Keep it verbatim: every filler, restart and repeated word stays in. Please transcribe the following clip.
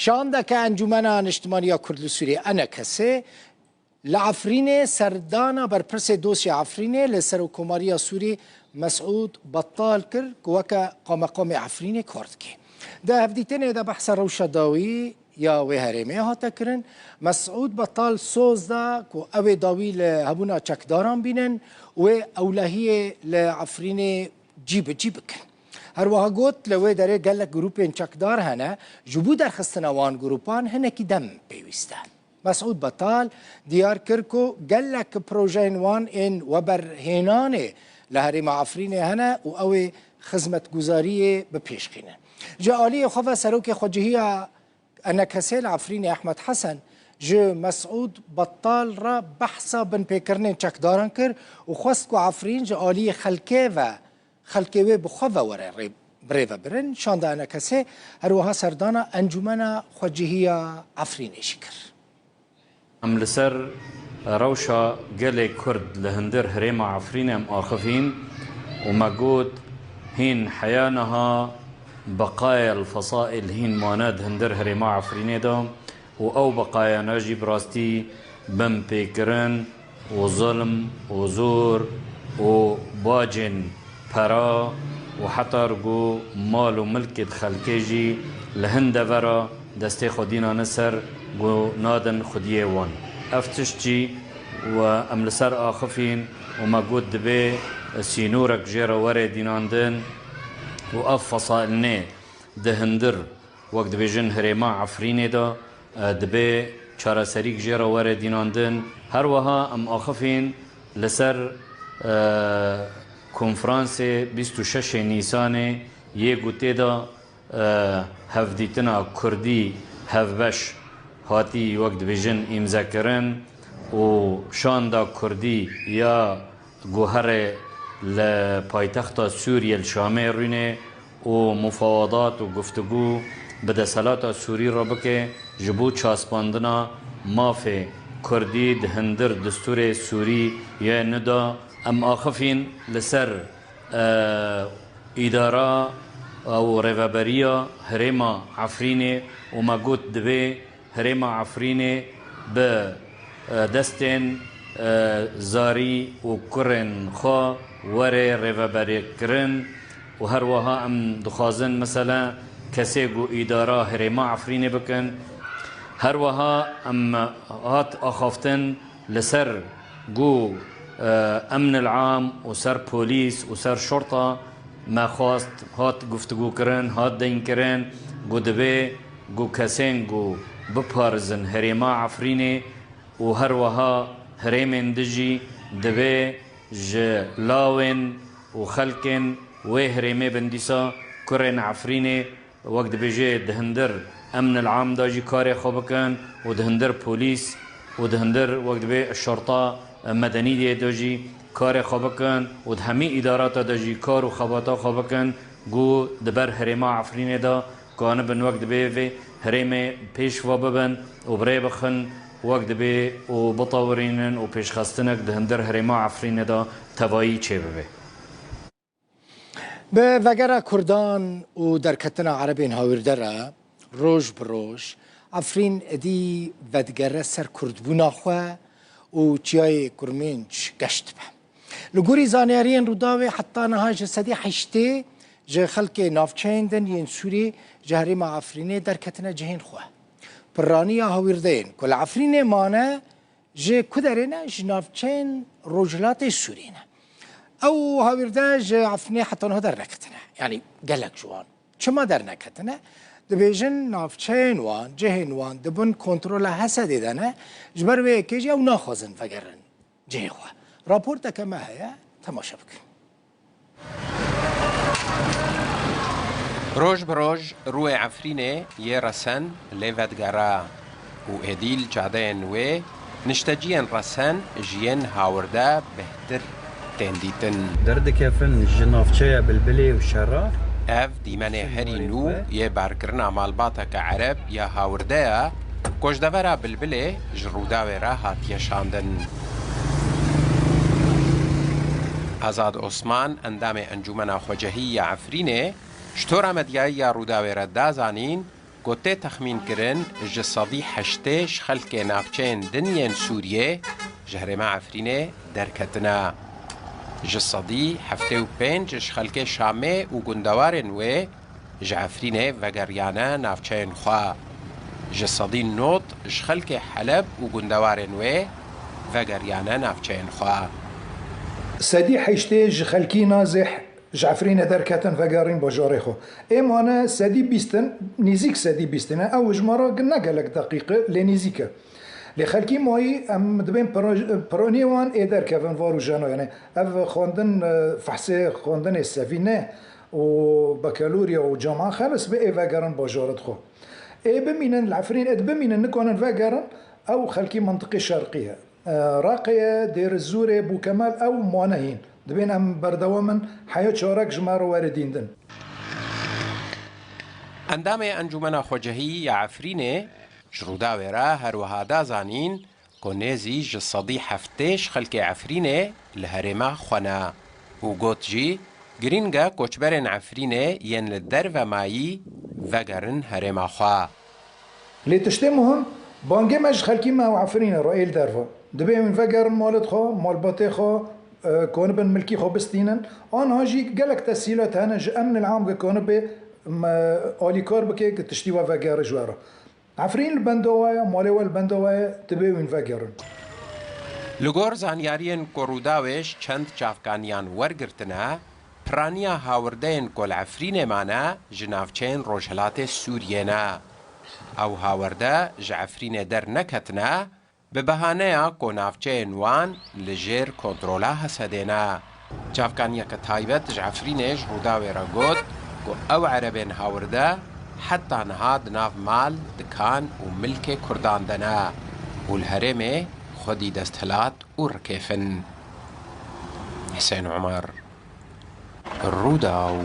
Şandeke Encûmena Niştimaniya Kurd li Sûriyê, ENKSê, li Efrînê serdana berpirsê dosyê Efrînê li Serokkomariya Sûrî Mesûd Bettal kir ku weke qameqamê Efrînê kar dike. Di hevdîtinê de behsa rewşa dawî ya wê herêmê hate kirin. Mesûd Bettal soz da ku ew ê dawî li hebûna çekdaran bînin û wê ewlehiyê li Efrînê cî bi cî bikin. Her wiha got, li wê derê gelek grûpên çekdar hene, ji bo derxistina wan grûpan hinekî dem pêwîst e. Mesûd Betal diyar kir ku gelek projeyên wan ên weberhênanê li herêma Efrînê hene û ew ê xizmetguzariyê bi pêş xînin. Ji aliyê xwe ve serokê xwecihiya ENKSê li Efrînê Ehmed Hesen ji Mesûd Betal re behsa binpêkirinên çekdaran kir û xwest ku Efrîn ji aliyê xelkê ve, xelkê wê bi xwe ve were rê-, birêvebirin. Şanda ENKSê her wiha serdana Encûmena Xwecihiya Efrînê jî kir. Em li ser rewşa gelê Kurd li hundir herêma Efrînê em axifîn û me got, hîn heya niha beqayel fesaîl hîn mane di hundir herêma Efrînê de û ew beqayana jî bi rastî binpêkirin û zulm û zor û bacên pera û heta ku mal û milkê di xelkê jî li hin devera destê xwe dînane ser ku nadin xwediyê wan. Ev tişt jî we em li ser axifîn û me got dibê sînorek jê re were dînandin û ev fesaîlnê di hundir wek dibêjin herêma Efrînê de, e, dibê çareserîk jê re were dînandin. Her wiha em axifîn li ser, e, konferansê bîst û şeş Nîsanê yê ku tê de, e, hevdîtina Kurdî hevbeş hatî wek dibêjin îmzekirin û şanda Kurdî ya ku here li paytexta Sûriyê li Şamê rûnê û mufawadat û guftugû bi desthilata Sûrî re bike ji bo çaspandina mafê Kurdî di hundir destûrê Sûrî yê nû de. Em axifîn li ser, e, îdara û rêveberiya herêma Efrînê û me got dibê herêma Efrînê bi, e, destên, e, zarî û kurên xwe were rêveberîkirin û her wiha em dixwazin, mesela, kesê ku îdara herêma Efrînê bikin. Her wiha em hat axaftin li ser ku, e, emn el-am û ser polîs û ser şorta me xwest, hat guftugûkirin, hat deynkirin ku divê ku kesên ku biparizin herêma Efrînê û her wiha herêmên din jî divê ji lawên û xelkên wê herêmê bin dîsa kurên Efrînê wek dibêje di hundir emn el-am de jî karê xwe bikin û di hundir polîs û di hundir wek dibê şorta medenî de jî karê xwe bikin û di hemî îdarata de jî kar û xebata xwe bikin ku di ber herêma Efrînê de kanibin wek dibê vê herêmê pêş ve bibin û bi rê bixin wek dibê û bitewirînin û pêşxestinek di hundir herêma Efrînê de tevayî çêbibe. Bi vegera Kurdan û derketina Erebên hawîrde re roj bi roj Efrîn êdî vedigere ser kurdbûna xwe û Çiyayê Kurmênc geş dibe. Li gorî zanyariyên Rûdawê heta niha ji sedî heştê ji xelkê navçeyên din yên Sûrî ji herêma Efrînê derketine cihên xwe. Pirraniya hawîrdeyên ku li Efrînê mane ji ku derê ne? Ji navçeyên Rojhilatê Sûrî ne. Ew hawîrde ji Efrînê heta niha derneketine. Yanî gelek ji wan. Çima derneketine? Dibêjin navçeyên wan, cihên wan di bin kontrola Hesedê de ne, ji ber wê yekê jî ew naxwazin vegerin cihê xwe. Raporteke me heye, temaşe bikin. Roj bi roj rûyê Efrînê yê resen lê vedigere û êdî li cadeyên wê nişteciyên resen ji yên hawirde bêhtir tên dîtin. Derdikevin ji navçeya Bilbilê û Şera. Ev dîmenê herî nû yê barkirina malbateke Ereb ya hawirde ye ku ji devera Bilbilê ji Rûdawê re hatiye şandin. Azad Osman, endamê Encûmena Xwecehî ya Efrînê, ji tora medyayî ya Rûdawê re da zanîn ku tê texmînkirin ji sedî heştê ji xelkê navçeyên din yên Sûriyê ji herêma Efrînê derketine. Ji sedî heftê û pênc ji xelkê Şamê û gundewarên wê ji Efrînê vegeriyane navçeyên xwe. Ji sedî nod ji xelkê Heleb û gundewarên wê vegeriyane navçeyên xwe. Sedî heştê ji xelkî Nazih ji Efrînê derketin vegerîn bajarê xwe. Ê mane sedî bîst in, nîzîk sedî bîst in. Ew ji me re ne gelek deqîq e, lê nîzîk e. Lê xelkî mayî em dibên piro-, pironiyê wan ê derkevin var û jeno. Yanî ev xwendin, e, fehsê xwendinê sevîne û bekaloriya û cama xelis be ê vegerin bajarê xwe. Ê bimînin li Efrîn, ê bimînin nikanin vegerin, ew xelkî mintiqê şerqî ye. E, Reqê ye, Dêr Zûrê, Bûkemal ew mane hîn. Dibên em berdewam in, heya çarek ji me re were dîndin. Endamê Encûmena Xwecehî ya Efrînê ji Rûdawê re her wiha da zanîn ku nêzî ji sedî heftê ji xelkê Efrînê li herêma xwe ne û got jî, girîng e koçberên Efrînê yên li derve mayî vegerin herêma xwe. Lê tiştê muhim, bangê me ji xelkî me û Efrînê re ê li derve. Dibê hûn vegerin malê xwe, malbatê xwe, e, konibin milkî xwe bistînin. Anha jî gelek tesîlat hene ji emnil am ke konibê me alîkar bike ke tiştî we vegere ji we re. Efrîn li benda we ye, malê we li benda we ye, dibê hûn vegerin. Li gor zanyariyên ku Rûdawê ji çend çavkaniyan wergirtine, piraniya hawirdeyên ku li Efrînê mane ji navçeyên rojhilatê Sûriyê ne. Ew hawirde ji Efrînê derneketine, bi behaneya ku navçeyên wan li jêr kontrola Hesedê ne. Çavkaniyeke taybet ji Efrînê ji Rûdawê re got ku ew erebên hawirde heta niha di nav mal, dikan û milkê Kurdan de ne û li herêmê xwedî desthilat û rikêf in. Husên Omer, Rûdaw.